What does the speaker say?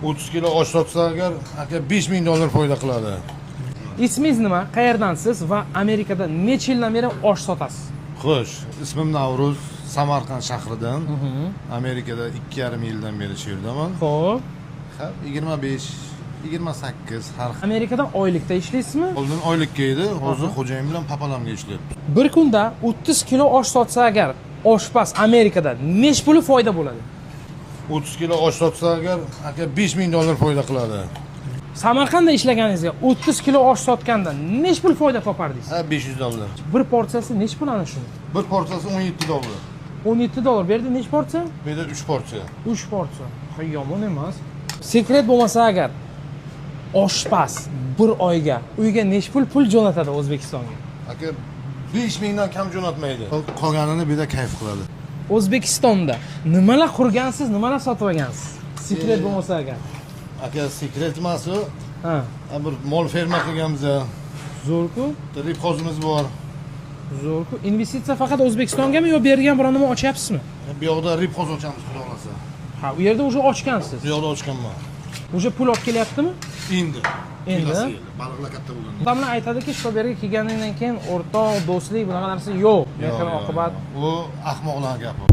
30 kilo osh sotsa agar, aka, 5000 dollar foyda qiladi. Ismingiz nima, qayerdansiz va Amerikada necha yildan beri osh sotasiz? Xo'sh, ismim Navruz, Samarqand shahridan. Amerikada 2,5 yildan beri shu yerdaman. Ha, 25, 28 har xil. Amerikada oylikda ishlaysizmi? Oldin oylikka edi, hozir xo'jayin bilan пополам ga ishlayapti. Bir kunda 30 kilo osh sotsa agar oshpaz, Amerikada nechi puli foyda bo'ladi? 30 kilo osh sotsa agar, aka, 5000 dollar foyda qiladi. Samarqandda ishlaganingizga 30 kilo osh sotganda nechi pul foyda topardingiz? Ha, 500 dollar. Bir porsiyasi nechi pul ana shuni? Bir porsiyasi 17 dollar. 17 dollar. Bu yerda nechi porsiya? Bu yerda 3 porsiya. 3 porsiya. Ha, yomon emas. Секрет bo'lmasa agar, oshpaz bir oyga uyga nechi pul jo'natadi O'zbekistonga? Aka, 5000 dan kam jo'natmaydi. Qolganini bu yerda kayf qiladi. O'zbekistonda nimalar qurgansiz, nimalar sotib olgansiz? Секрет bo'lmasa agar. Aka, секрет emas u. Ha, bir mol ferma qilganmiz. Zo'rku. Ribxozimiz bor. Zo'rku. Investitsiya faqat O'zbekistongami yo bu yerga ham biron nima ochyapsizmi? Bu yoqda ribxoz ochamiz, xudo xohlasa. Ha, u yerda уже ochgansiz. Bu yoqda ochganman. Уже pul olib kelyaptimi? Endi. Endi? Kelasi yil. Baliqlar katta bo'lganda. Odamlar aytadiki, что bu yerga kelganingdan keyin o'rtoq, do'stlik, bunaqa narsa yo'q. Mehr Yo'q, yo'q, oqibat. yo'q. U ahmoqlar gapi.